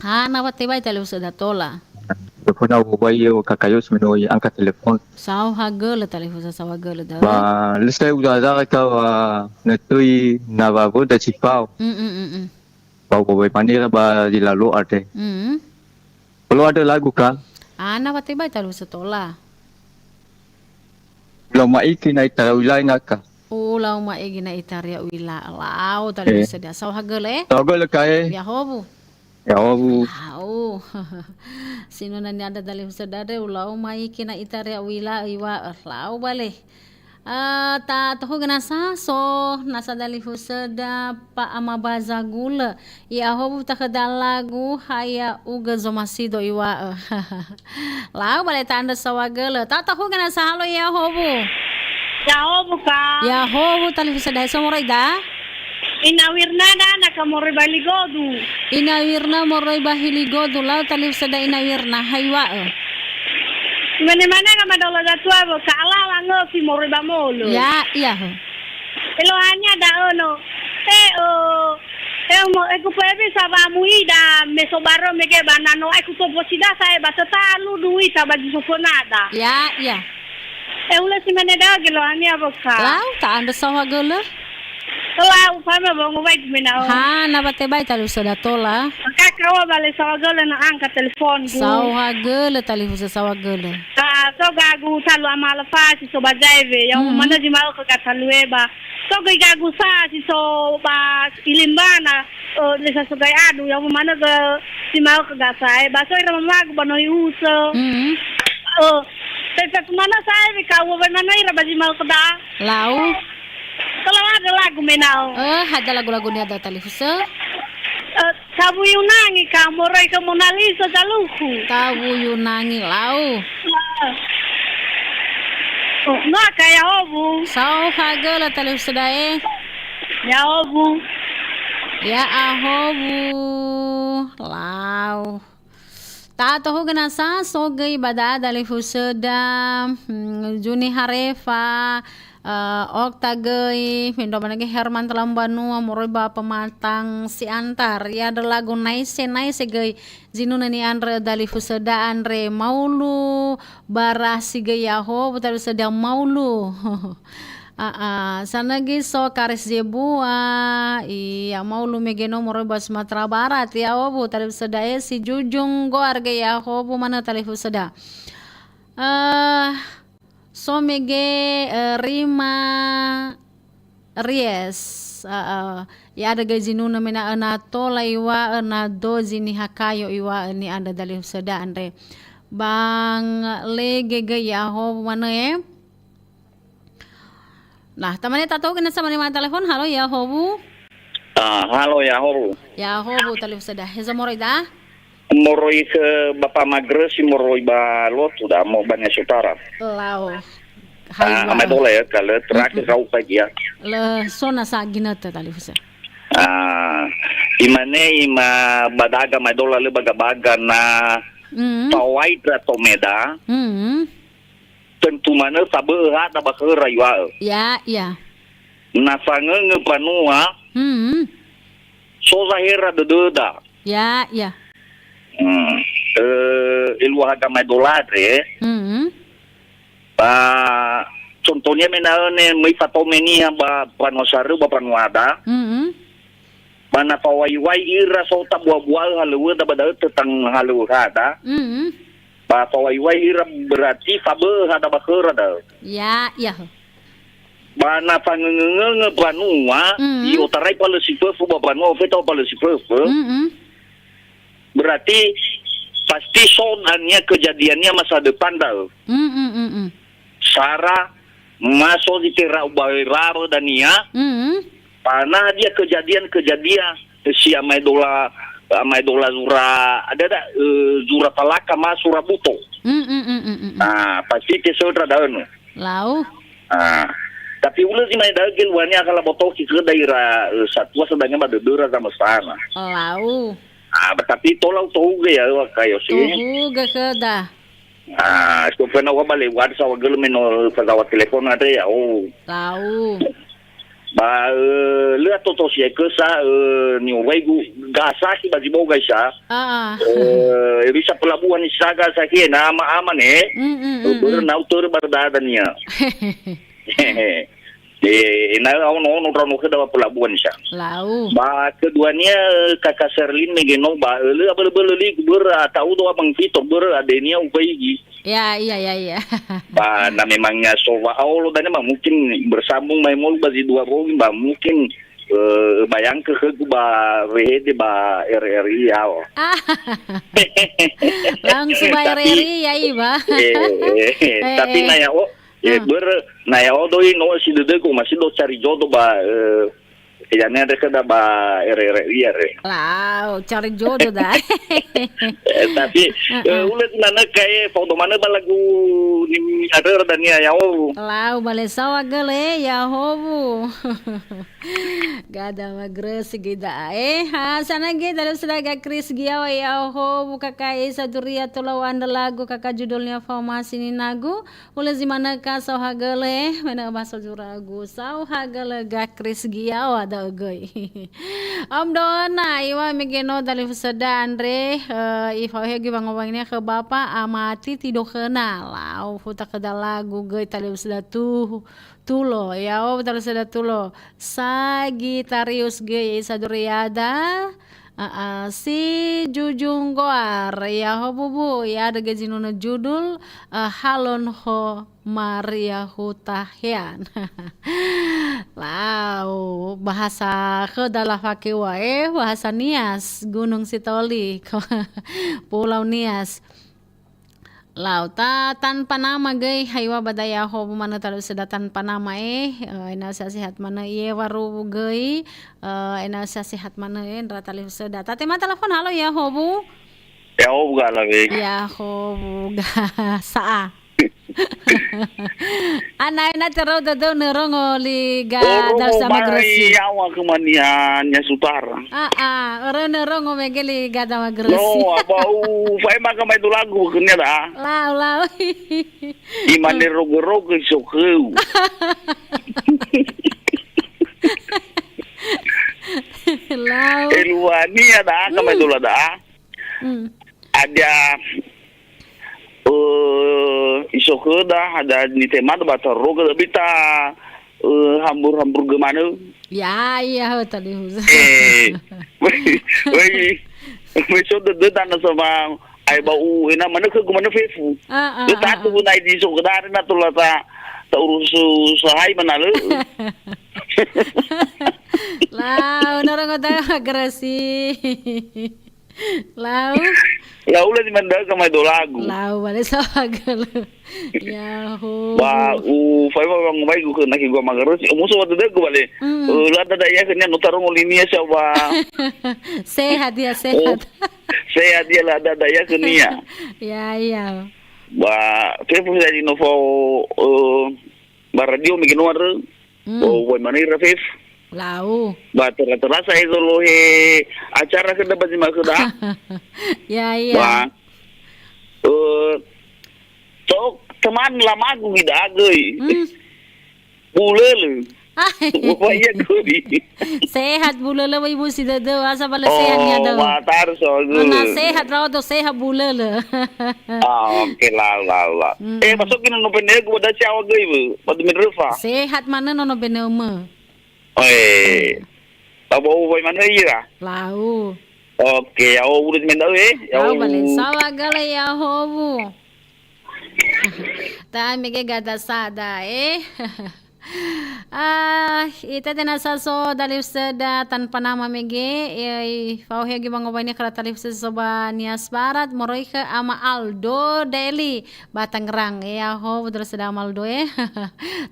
Ha, na wa tebai tale usa da tola. Telepon au wai yo kakayos menoi angkat telepon. Sau hagele tale usa sau hagele da. Ba lesa uza zara ka wa netui na wa voda cipau. Mm, mm, mm, mm. Ba wai manira ba di lalo ate. Mm. Kalau ada lagu ka. Ana wa tebai tale usa tola. Lau ma'iki na itaria uila inaka. Ulau ma'igi na itaria uila. Lau tali Eh. Husada. Sau hagele. Sau hagele kae. Ya hobu. Ya hobu. Lau. Sinuna ni ada tali husada de ulau ma'iki na itaria uila iwa lau bale. Eh, ta tohu genasa so nasa tali husada pa ama baza gule. Ya hobu takheda lagu haya uga zomasido iwa. Lau bale ta andrö sawa gele. Ta tahu gena sahalo ya hobu. Ya hobu ka. Ya hobu tali husada so moroi da. Ina wirna da na ka moroi ba ligodu. Ina wirna moroi ba hiligodu lau tali husada ina wirna haiwa e. Mane-mane ka madola zatua bo ka ala lango si moroi ba molo. Ya, iya ho. Elohania da ono. Eh, oh. Eh, mo, eh, ku pebi sawa muida me sobaro mege ba nano, eh, ku tobo sida sae ba tetalu dui ta ba Yusuf nada. Ya, ya. Eh, ule si mene da gelo ani aboka. Lau, ta andrö sawa gele. Lau, pame bongo bai menao. Ha, na ba tebai tali husada tola. Maka kawa bale sawa gele na angkat telepon gu. Sawa gele tali husa sawa gele. Ah, so gagu talu amala fasi so bazaiwe, ya, mm, mana di mau ke kata lueba. So goi gagu sa si so ba ilimbana, eh, desa Sogai Adu, ya, mana ke si mau ke gasa, eh, ba so ira mamagu ba noi use. Mm. Eh, te, te mana sa, eh, ka uwe mana ira ba si mau ke da. Lau. Kalau ada lagu menao. Eh, ada lagu-lagu ni ada tali husa. Eh, Tabu Yunani ka moroi ke Mona Lisa taluku. Tabu Yunani lau. Oh, no ka ya hobu. Sau hagele tali husada e. Ya hobu. Ya ahobu. Lau. Ta tohu genasa so göi ba da'a tali husada, hmm, Juni Harefa, Eh, Okta göi, mendrua manege Herman Talambanua moroi ba Pematang Siantar. Ya, ada lagu Naise-Naise göi. Zinunö ni'andrö dali husada andre Maulu, bara si göi Yaho, butali husada Maulu. Ah, ah, sanagi so Karis Zebua, iya Maulu megeno moroi ba Sumatera Barat, ya, oh, butali husada e si Jujung Goar göi Yaho, bu manö tali husada. Eh, So mege, eh, Rima Ries, eh, eh, ya'andrö göi zinunö me na'ö na tola iŵa'ö na dozi niha kayo iŵa'ö ni'andrö dali husada andre. Bang lege göi Yahowu manö, eh. Nah, tamane tatou göi nasa mane ma'telefon, halo Yahowu. Ah, halo Yahowu. Yahowu tali husada. Heza moroi da? Moroi khö Bapa Magresi moroi ba lotu da, mo ba Niasutara. Lao. Ah, Haiwa. Amai Dola ya, kalau terakhir Mhm. kau pagi ya. Le sona sa ginata tali fusa. Ah, imane ima badaga Amai Dola le baga-baga na Mhm. tawai tra tomeda. Mhm. Tentu manö fabö'ö hada ba khöra iŵa'ö. Ya, ya. Na fangöngö mbanua, Mhm. so zahera dödöda. Ya, ya. Hmm. Eh, eluaha Amai Dola andre, Mhm. ba contohnya mena'ö ne möi fatome niha ba mbanua sarö ba mbanuada. Mhm. Ba na fawaiwai ira so tabua-bua'ö halöŵöda ba da'ö tötang halöŵö hada. Mhm. Ba fawaiwai ira berarti fabö'ö hada ba khöra da'ö. Ya, ya. Ba na fangöngöngöngö mbanua, Mhm. i'otarai palö si föfö ba mbanua, ofeta palö si föfö. Mhm. Berarti pasti so dania kejadiannya masa depan da'ö. Mhm, mhm, mhm. Sara ma so zi tera'u ba werarö dania, Mhm. ba na hadia kejadian-kejadian si Amai Dola, Amai Dola zura, ada da, eh, zura talaka ma sura buto. Mhm, mhm, mhm, mhm. Nah, pasti tesöndra da'ö no. Lau. Ah, tapi ulö zi mane da'ö geluania akala botoki khöda ira, eh, satua sedangnya ba dödöra zamösana. Lau. Ah, tapi tolau tohuge ya, wa kayo sih. Tohuge khöda. Ah, so fena wa bale wa sa wa gelu meno fazawa telepon ada ya, oh. Lau. Ba, eh, lö atotosi ekö sa, eh, ni'owaigu gasaki ba zi boga isa. Ah, ah. Eh, bisa pelabuhan isa gasaki na ama-ama ne. Mm, mm, mm, Börö mm. nau törö ba dada nia. Eh, ena'ö ono-ono ndraono khöda ba pelabuhan isa. Lau. Ba keduania, eh, Kaka Serlin mege no ba, eh, lö abölö-bölö ligu börö ata'udo abang Vito börö adenia ufaigi. Ya, iya, ya, iya. Ba, na memangnya so wa'aolo dania, ba mungkin bersambung mai molu ba zi dua bogi, ba mungkin, eh, bayangke khögu ba wehede ba R R I ya, oh. Ah. Langsung ba Tapi, R R I ya, Iba. eh, eh, eh, Eh, tapi eh. na ya, oh, eh, Ah. ber, na ya, oh, doi no si dödögu, masih do cari jodoh ba, eh, Ya'ia andre khöda ba R R I andre. Lau, cari jodoh da. Eh, tapi, Heeh. eh, ulö manö kae, faudo manö ba lagu ni aröra dania ya, oh. Lau, bale sawa gele, ya howu. Gada magres gida, eh. Ha, sana ge, dalam sedaga Kris Giawa, ya howu, Kaka Esa Duria, tolau anda lagu, Kaka judulnya Faomasi Ninagu. Ulö zi manö ka saohagölö, menö ba sojuragu saohagölö ga Kris Giawa da'ö göi. Om Dona, iŵa'ö mege no dalifusöda andre, eh, ifa'ohe göi wangowanginia khö Bapa, amati tido khöna. Lau futa khöda lagu göi talifusöda tu-, tulo. Ya'o talifusöda tulo. Sagitarius göi Isa Duriada. A'a, si jujung goar, ya ho bubu, ya dege zinunö judul, eh, Halon ho Maria Hutahean. Lau, bahasa khöda lafake ua, eh, bahasa Nias, Gunung Sitoli, Pulau Nias. Lau ta tanpa nama göi, haiŵa'ö ba da'ö ya howu manö talifusöda tanpa nama, eh. Eh, ena'ö sehat-sehat manö, iye waruwu göi, eh, ena'ö sehat-sehat manö, eh, ndra talifusöda. Tatema telepon, halo, ya howu? Ya howu ga lawe. Ya howu ga sa'a. Ana ena terau dödöu nörongo li ga Oh, romo darsa mai magresi. Yaŵa kemanian ya sutara. Ah, ah, ora nörongo mege li gada magresi. No, apa u, fai maka mai tu lagu kenia da. Lau, lau. Imane rogo-rogo isokhöu. Lau. Eluania da, ka mai Hmm. dola da. Hmm. Ada, eh, isokhöda, ada nitemada ba taroga, tapi ta, eh, hambur-hambur gömanö. Ya, iya, ho, tadi hus. Eh, wei, wei, wei, so dödö dana sama, ai bau, ena manö khögu manö fefu. Ah, ah, Dö ah, tatu ah. pun ai di isokhöda, na tola ta, ta urus sahai manalö. Lau, nörongo da grasi. Lau. Lau la di mandaga mai dolagu. Lau, bale sawa gala. Yaho. Ba, u, fai wa wang mai gu kena ki gua magarus. Musuh wa dadagu bale. Hmm. Uh, la dada ya kena no tarongo linia sa wa. Sehat ya, sehat. Oh. Sehat ia la dada ya kunia. Ya, ya. Ba, fefu saya di novo, eh, ba radio mege noa re. Hmm. Oh, wai mana ira fefu. Lau. Ba, tera-, terasa itu loh he acara ke dapat simak sudah. Ya, ya. Ba, eh, tok teman lamagu kita agei. Hmm. Bulele. Wah, iya guri. Sehat bulele wa ibu si dede, asa bala sehat nya Oh, dong. Matar so Mana guru. Sehat rawa do sehat bulele. Ah, oke, la, la, la. Mm-mm. Eh, masuk gini no pene gua dah siawa gei bu. Pada menrefa. Sehat mana nono beneme. Oh, eh. Tahu bau bagaimana iya? Lau. Oke, ya, oh, udah main tahu, eh. Ya, Lau oh. Balen sawa gala ya hobu. Ta mege gada sada, eh. Ah, ita tena saso dalif seda tanpa nama mege, eh, fao hegi bango bani kala talif seda soba Nias Barat, moroi ke ama Aldo Deli, ba Tangerang, eh, aho, betul seda ama Aldo, eh.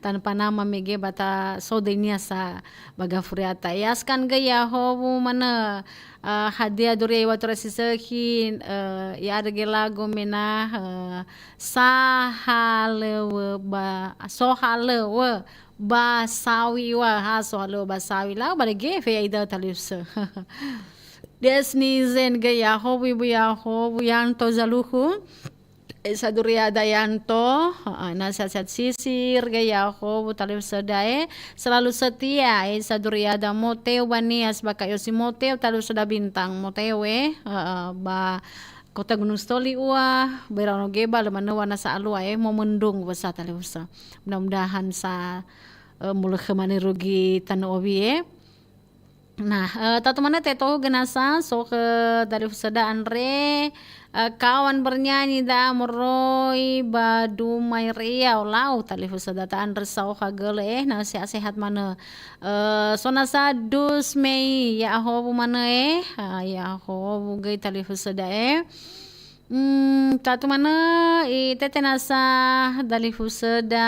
Tanpa nama mege bata so de Nias sa baga furiata. Yaskan ge ya hobu mana, eh, hadia duri wa tura siseki, eh, ya ada ge lagu mena, eh, Sahalewe ba, sohalewe ba sawi wa, ha, sohalewe ba sawi. Lau ba de gefe ya ida talifse. Desni zen ge ya hobu ibu ya hobu yanto zaluhu. Eh, saduriada yanto, heeh, na sehat-sehat sisir ge ya hobu talifse dae. Selalu setia, eh, saduriada moteu banias baka yosi moteu talifse da bintang moteu, eh, heeh, ba Kota Gunung Stoli ua, bera ono geba le manö wana sa alua e, momendung wasa talifusö. Mudah-mudahan sa, eh, mulökhö mane rugi tanö owi e. Nah, eh, tatu manö tetohu genasa, so khö talifusö da andre, eh, kawan bernyanyi da moroi ba Dumai Riau lau talifusö da ta andre saoha gölö e, na sehat-sehat manö. Eh, so nasa dus mei, ya ahowu manö e. Ah, ya ahowu göi talifusö da'e. Mm, tatu manö, itete nasa dalifusö da,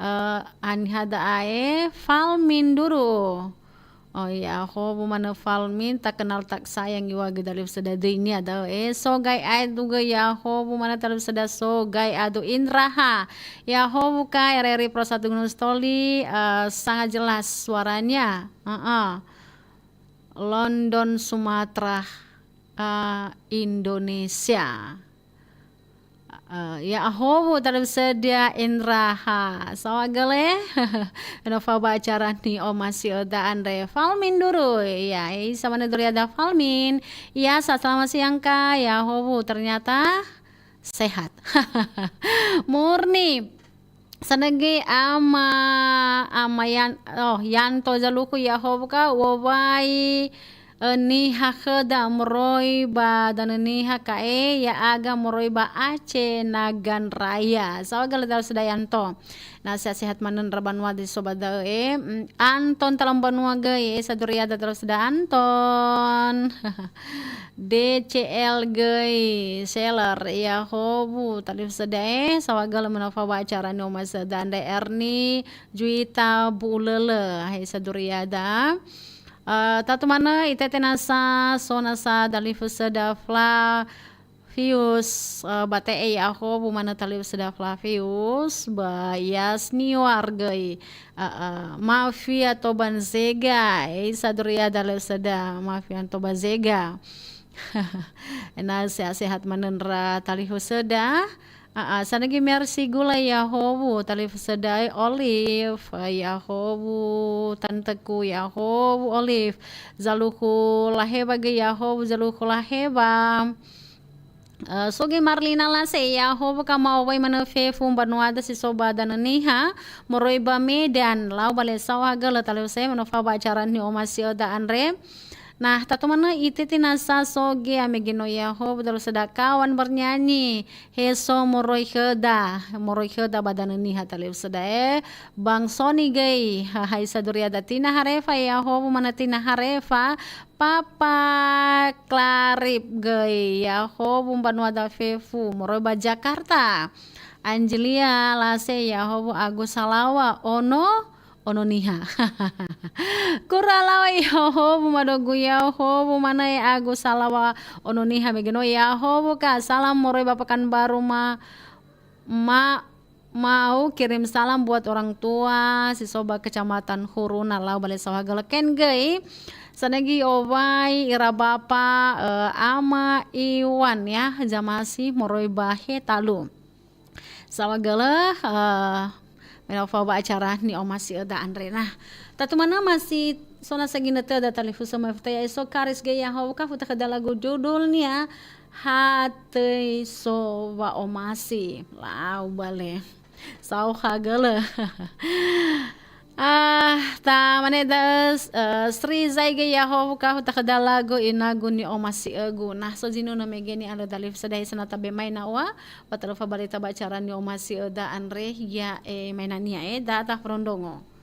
eh, haniha da'a e, Falmin duru. Oh, ya ahowu manö Falmin, tak kenal tak sayang iwa göi dalifusö da döi nia da'ö e. So gai aedu göi ya ahowu manö talifusö da so gai adu Indraha. Ya ahowu ka, R R I Pro satu Gunung Stoli, eh, sangat jelas suaranya. Heeh. London, Sumatera, eh, Indonesia. Eh, ya ahowu talifusö da Indraha. Saohagölö. Enofa ba acara ni Oma Sioda andre. Falmin duru. Ya, eh, sama ne duri ada Falmin. Ya, sa-, selamat siang, Kak. Ya ahowu, ternyata sehat. Murni. Sanege ama, ama Yan-, oh, Yanto zaluku ya ahowu ka, wowai, eh, niha khöda moroi ba danö niha ka'e, ya'aga moroi ba Aceh Nagan Raya. Saohagölö talifusö da Yanto. Na sehat-sehat manö ndra banua di so ba da'ö e. Mm, Anton talam banua göi, eh, saduriada talifusö da Anton. D C L göi seller, ya ahowu talifusö da'e, saohagölö menofa ba acara ni Oma Sioda andre Erni Juwita Bu'ulölö, hai saduriada. Eh, tatu manö itete nasa, so nasa dalifusö da Flavius, eh, ba te'e ya ahowu manö talifusö da Flavius, ba Yasniwar göi. Heeh, Mafia Toban Zega, eh, saduriada lö seda Mafia Toban Zega. Na sehat-sehat manö ndra talifusö da. Heeh, sanege merci gula ya ahowu talifusö da, eh, Olive, eh, ya ahowu tanteku ya ahowu Olive. Zaluku laheba göi ya ahowu zaluku laheba. Eh, so göi Marlina Lase, ya ahowu ka ma'owai manö fefu mbanuada si so ba danö niha, moroi ba Medan, lau ba le saohagölö talifusö menofa ba acara ni Oma Sioda andre. Nah, tatu manö itete nasa so göi amegeno ya ahowu talifusö da kawan bernyanyi, he so moroi khöda, moroi khöda ba danö niha talifusö da'e, Bang Soni göi, hai saduriada Tina Harefa, ya ahowu manö Tina Harefa, Papa Klarip göi, ya ahowu mbanuada fefu, moroi ba Jakarta. Angelia Lase, ya ahowu Agus Salawa, Ono, Ono Niha. Kura lau Yahowu, madogu Yahowu, mana e agu salawa Ono Niha megeno Yahowu ka. Salam moroi ba Pekanbaru ma, ma, mau kirim salam buat orang tua si so ba Kecamatan Huruna lau bale saohagölö ken göi. Sanegi owai ira bapa, eh, Ama Iwan ya, Jamasi moroi ba Hetalu. Saohagölö, eh, me no fao ba acara ni'omasi öda andre. Nah, tatu manö masi so nasa ginötö da talifusö mafita ya eso Karis göi Yahowu ka futa khöda lagu judulnya Hatei So Wa'omasi. Lau bale. Saohagölö. Ah, ta mane da'ö, eh, Sri Zaige Yahowu ka huta khöda lagu inagu ni'omasi ögu. Nah, so zinunö mege ni'alö dalif sedahi sana tabe mai na ua, ba talö fabarita ba acara ni'omasi öda andre, ya, eh, mai nania, eh, da tafarondrongo.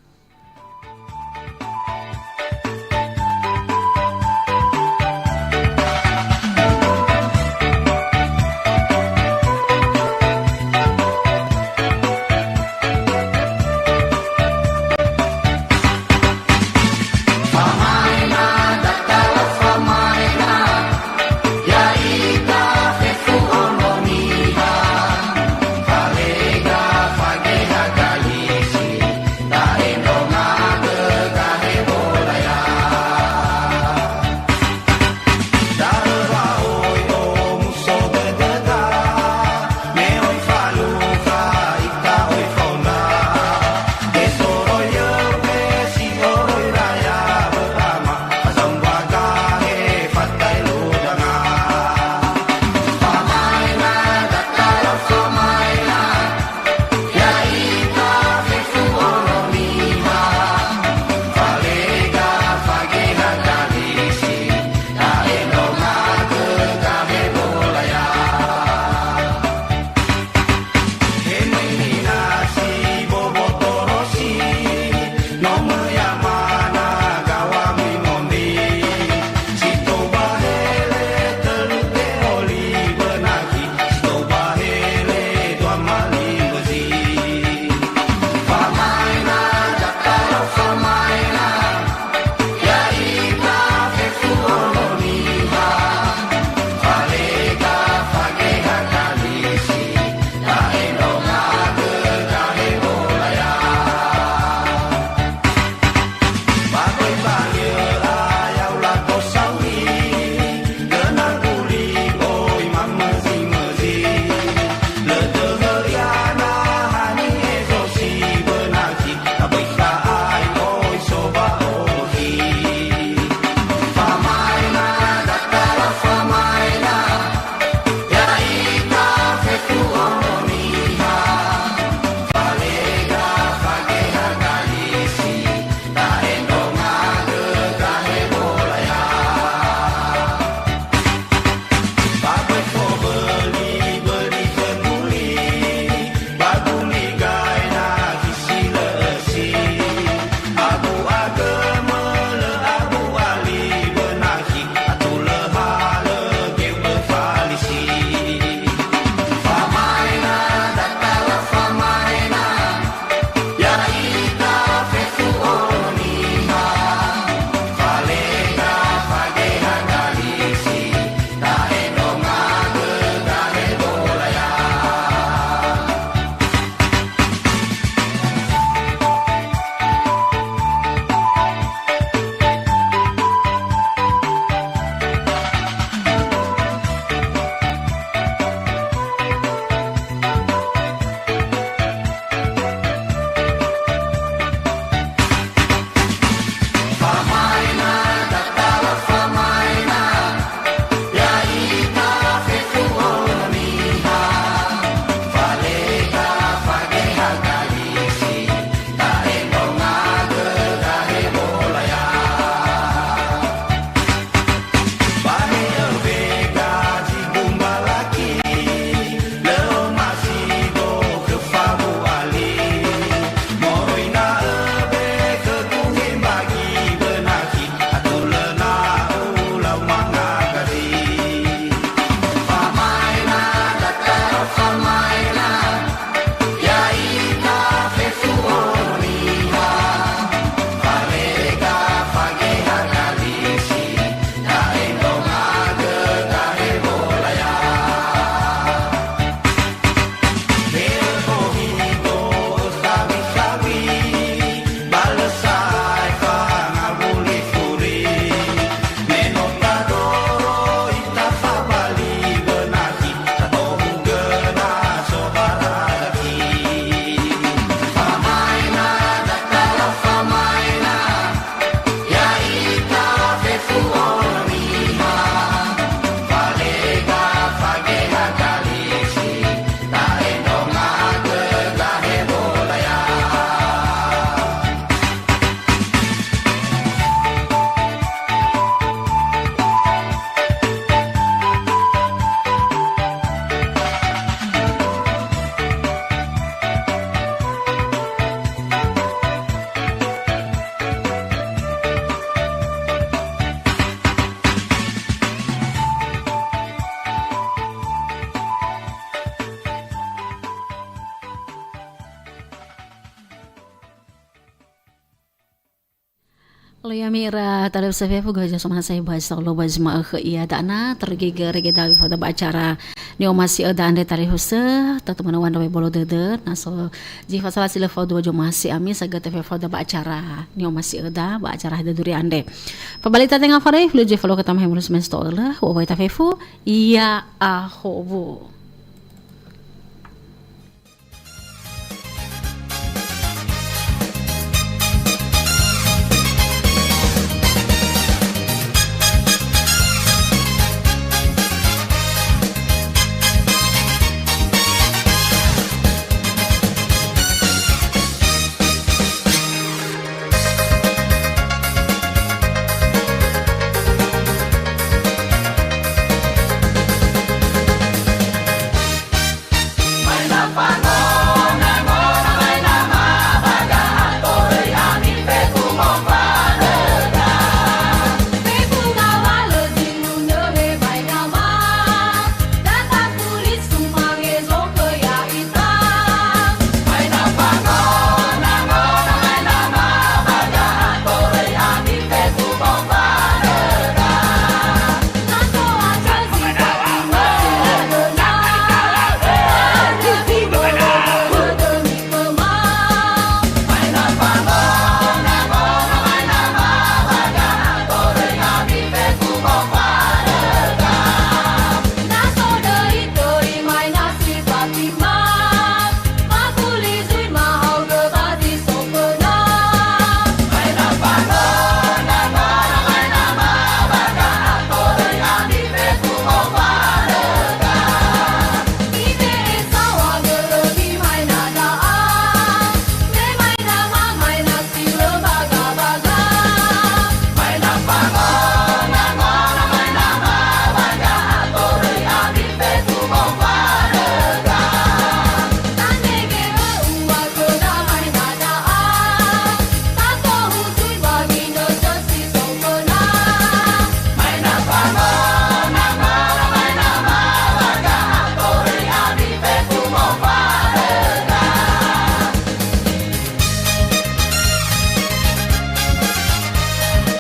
Ya'ami ira talifusö fefu, gö ja somana sai bahasa lo ba zima khö ia da'ana, tergege rege dawi fada ba acara ni'omasi'öda andre talifusö, tatumana wandra we bolo dödö, na so zi fasala si lö fao dua zomasi ami, sagöte fefu fada ba acara ni'omasi'öda, ba acara hadia duri andre. Fabalita tenga fare, flu je falo ketama hemulus mesto öla, wa waita fefu, ia ahowu.